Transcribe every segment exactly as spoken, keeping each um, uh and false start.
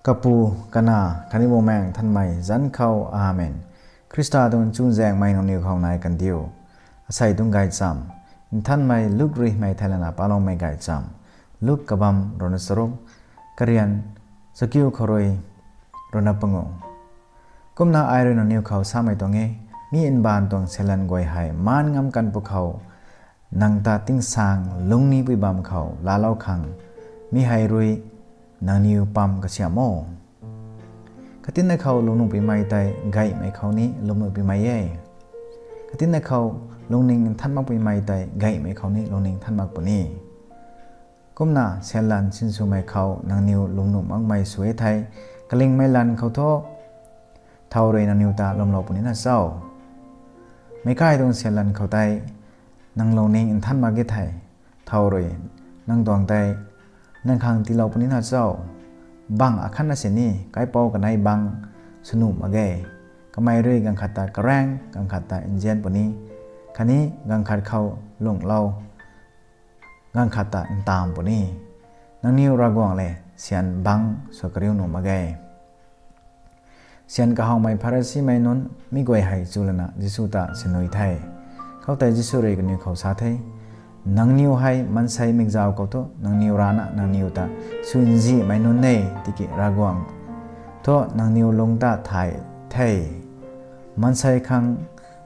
Kapu, Kanac khatni Bumaengh Nthanmei zanc khou, Amen. Khrista tuang chuzaenghmei nangniw khou nai kandiu. Asei tuang gaychamv, Nthanmei Luk rui hymei thei lana paloumei gaychamv. Luk kabamv ruhna charuk, karian chakiu khou rui ruhna pangu. Kumna ai rui nangniw khou samei tuang e, mi mbaanv tuang seilan guay hei maan ngam kan pwkhou, nang ta tingsaeng lungcnipui bamv khou laalou khang, mi hei rui nangniw pam kasiamh o. Katinna khou lungnuhpuimei tei gaymei khou ni lungnuhpuimei e. Katinna khou lungning nthan makpuimei tei gaymei khou ni lungning nthan mak puni. Kumna seilan sinswmei khou nangniw lungnuh makmei sw e thei, kalingmei lan khou thu thow rui nangniw ta lwmlou puni na cho? Meic kai tuang seilan khou tei nang lungning nthan mak e thei, thow rui nang tuang tei nang khang tiilou puni na cho? Bangc akhatna sini kaipouc kanei bangc swnuh mak ge. Kamei rui ganv khat ta karaeng, ganv khat ta nzian puni, khatni ganv khat khou lunghlou, ganv khat ta ntamv puni. Nangniw Ravguangc le syan bangc sw kariu nuh mak ge. Syan kahawmei Pharisimei nunc mi guay hei chu lana Jisu ta sinui the. Khoutei Jisu rui kaniw khou sa the, Nangniw hei maansei mikzau khou thu nangniw rana nangniw ta swnzihmei nunc e, tiki Ravguangc thu nangniw lungc ta thay the. Maansei khang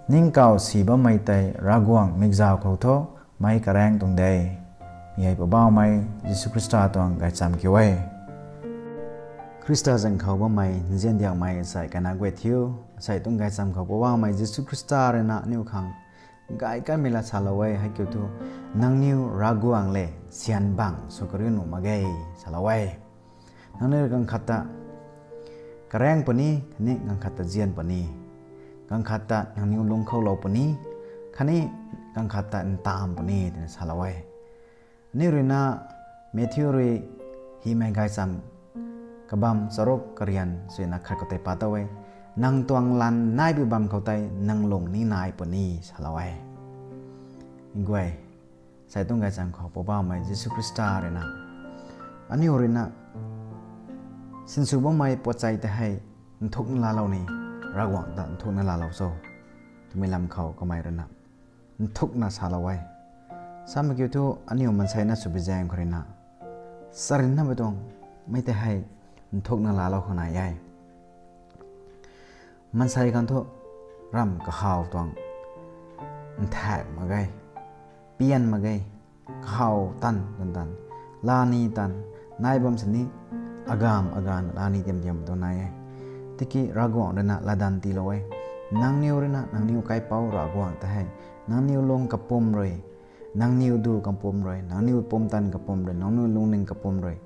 ningkauh si bammei tei Ravguangc mikzau khou thu meic karaeng tuang de. Mi hei Poubauhmei Jisu Khrista tuang gaychamv kiu e. Khrista zaeng khou bammei nzian diangmei asei kana guay thiu, asei tuang gaychamv khou Poubauhmei Jisu Khrista rui na aniw khang gay kanmei la salou e, hei kiu thu, nangniw Ravguangc le syan bangc sw kariu nuh mak ge, salou e. Nangniw ganv khat ta karaeng puni, khatni ganv khat ta nzian puni, ganv khat ta nangniw lungc khou lou puni, khatni ganv khat ta ntamv puni, twna salou e. Aniw rui na Matthew rui hymei gaychamv kabamv charuk karian suina khat khou tei pa tow e, Nang tuang lan naipui bamv khou tei nang lung ni nai puni, salou e. Guay, asei tuang gaychamv khou Poubauhmei Jisu Khrista rui na aniw rui na sinsw bammei puatchei tei hei nthukna laalou ni, Ravguangc ta nthukna laalou cho, twmei lam khou kamei rui na nthukna salou e. Samei kiu thu aniw maansei na swbi zaeng khou rui na charynna mei tuang mei tei hei nthukna laalou khou nai e. Maansei khang thu ramv kahaw tuang nthaek mak ge, pian mak ge, kahaw tan tan tan, lani tan, nai bam sini agamv aganv lani tiam tiam tuang nai e. Tiki Ravguangc rui na latdanv tiilou e. Nangniw rui na nangniw kaipouc Ravguangc ta hei nangniw lung kapwm rui, nangniw du kapwm rui, nangniw pumtan kapwm rui, nangniw lungning kapwm rui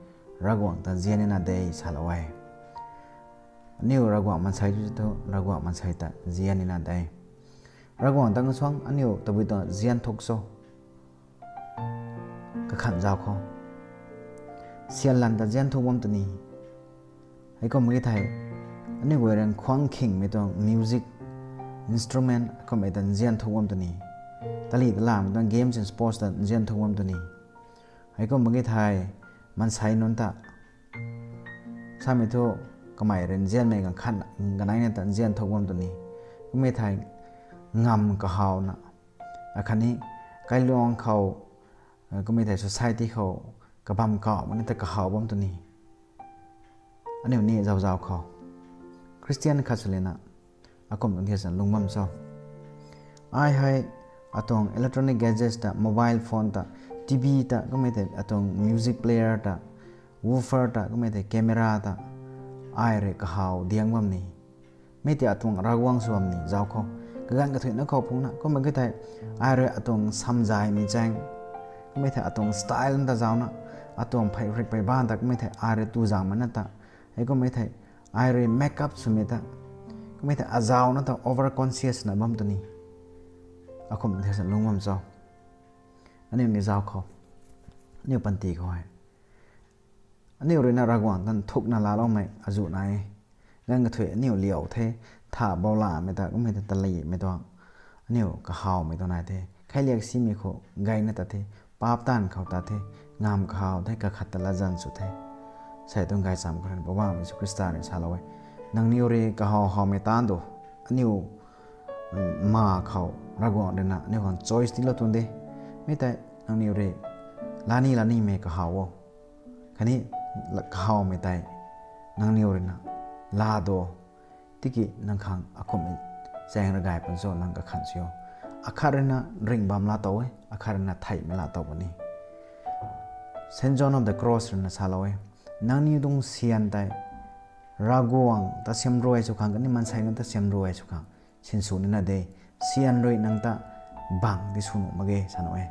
Ravguangc ta nzian nina de, salou e. Aniw Ravguangc maansei tu thu Ravguangc maansei ta nzian nina de. Ravguangc ta nsuang aniw tabui ta nzian thuk cho? Kakhan zauc khou, syan lan ta nzian thuk bam tw ni. Heikum ki thei, aniw guay rui khwang khingmei tuang music instrument kummei ta nzian thuk bam tw ni. Tali talamei tuang games and sports ta nzian thuk bam tw ni. Heikum ki thei, maansei nunc ta samei thu kamei rui nzianmei ganv khat kaneina ta nzian thuk bam tw ni. Kummei thei, ngamv kahawna, akhatni kailuang khou, kummei thei society khou kabamv kauh makna ta kahaw bam tw ni. Aniu ni zauc zauc khou Christian khat sw lana akum tuang thiak sa lung bam cho? Ai hei atuang electronic gadgets ta, mobile phone ta, T V ta, kummei thei atuang music player ta, woofer ta, kummei thei camera ta, ai rui kahaw diang bam ni. Mi tei atuang Ravguangc sw bam ni zauc khou. Kaganv kathuicna khou phungna, kummei ki thei, ai rui atuang samzaymei chaeng, kummei thei atuang style ta zaucna, atuang phey rik phey ban ta, kummei thei ai rui tu zang mana ta, hei kummei thei, ai rui makeup swmei ta, kummei thei azaucna ta over conscious na bam tw ni. Akum thiak sa lung bam cho? Aniu ni zauc khou, aniu panty khou hei, aniu rui na Ravguangc ta nthukna laaloumei azuh nai e. Ganv kathuic aniu liau the, tha boulamei ta, kummei thei talimei tuang, aniu kahawmei tuang nai the. Kheiliak simei khou gayna tat the, paap taanv khou tat the, ngamv kahaw the, kakhat ta latzan sw the. Sei tuang gaychamv khou rui Poubauhmei Jisu Khrista rui salou e. Nangniw rui kahaw howmei taanc tu, aniu ma khou Ravguangc ruina aniu khang choice tiilou tuang de. Mi tei nangniw rui lani lanimei kahaw o. Khatni kahawmei tei nangniw ruina laa do. Tiki nang khang akumhmei chaeng rui gay puni cho nang kakhan sw o. Akhat ruina ringh bam laa tow e, akhat ruina theihmei laa tow puni. Saint John of the Cross ruina salou e. Nangniw tuang syan tei Ravguangc ta siamruai sw khang khatni maansei nunc ta siamruai sw khang sinsw nina de. Syan rui nang ta bang di sw nuh mak ge sa nuh e.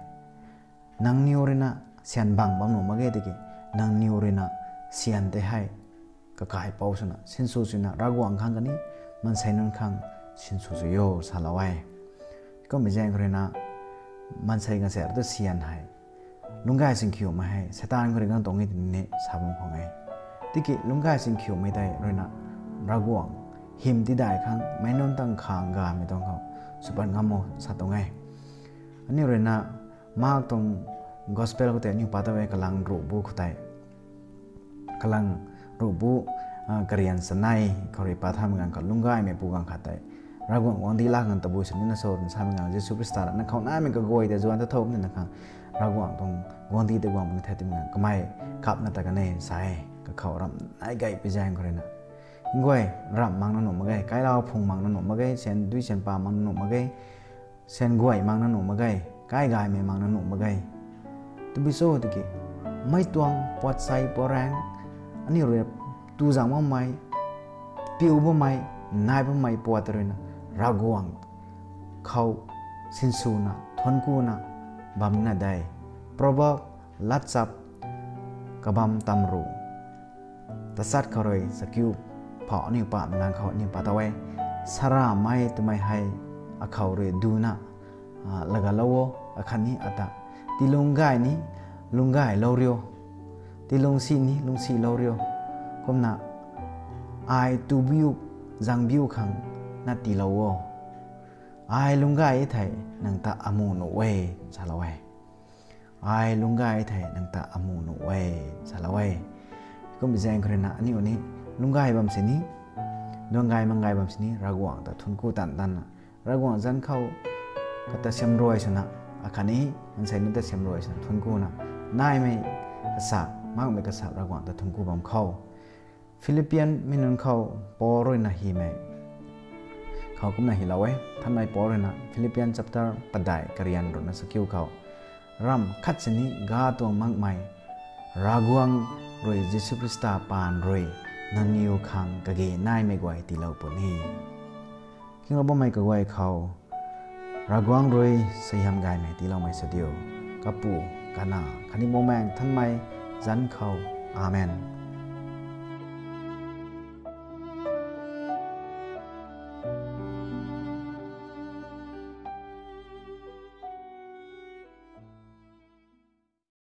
Nangniw ruina syan bang bam nuh mak ge tiki, nangniw ruina syan tei hei kakaipouc swna, sinsw swna, Ravguangc khang khatni maansei nunc khang sinsw sw o salou e. Kummei zaeng khou ruina maansei ganv se tu syan hei lungcgay singkhiumei hei Seitaan khou rui gang tuang e tini sa bam khwan e. Tiki lungcgay singkhiumei tei ruina Ravguangc hym tidai khang meic nunc tang khang gamei tuang khou sw pat ngam o sa tuang e. Aniu ruina Mark tuang Gospel khou tei aniu pat ta e, kalang ruhbu khou tei, kalang ruhbu, karian chanei khou rui pat thamei ganv khou lungcgaymeipu ganv khat tei Ravguangc guangcdic laa khang tabui sw nina cho twna samei ganv Jisu Khrista rui nang khou naimei kaguay tei zuan ta tho nina khang Ravguangc tuang guangcdic tei guang puni the twmei ganv kamei kapna ta kan e sa e. Kakhou ramh nai gay pui zaeng khou ruina, nguay, ramh mang na nuh mak ge, kailau phung mang na nuh mak ge, syan dui syan pa mang na nuh mak ge, syan guay mang na nuh mak ge, kaigaymei mang na nuh mak ge. Tabui cho tiki, mei tuang puat sei puat raeng, aniu rui tu zang bammei, piu bammei, nai bammei puat ta ruina Ravguangc khou sinswna thuancku na bam nina de. Proverb, Latchap, kabam tamru tachat khou rui chakiu phou aniu pamei ganv khou aniu pat ta e. Saramei twmei hei akhou rui duna lagatlou o, akhatni ata, tiilung gay ni lungcgaylou rio, tiilungsi ni lungcsilou rio. Kumna ai tubiu zangbiu khang na tiilou o. Ai lungcgay thei nang ta amuh nuh e, salou e. Ai lungcgay thei nang ta amuh nuh e, salou e. Kummei zaeng khou ruina aniu ni lungcgay bam sini, lungcgay manggay bam sini Ravguangc ta thuancku tan tanna, Ravguangc zanc khou kata siamruai swna, akhatni maansei nunc ta siamruai swna thuanckuna, naimei kasa, makmei kasa Ravguangc ta thuancku bam khou. Philippian mei nunc khou Paul ruina hymei khou kumna hylou e. Thanmei Paul ruina Philippian chapter padeih karian ruhna chakiu khou, ramh khat sini ga tuang makmei Ravguangc rui Jisu Khrista paan rui nangniw khang kage naimei guay tiilou puni. Kinglou bammei kaguay khou Ravguangc rui suaihiam gaymei tiiloumei sw diu. Kapu, Kanac khatni Bumaengh Nthanmei zanc khou. Amen.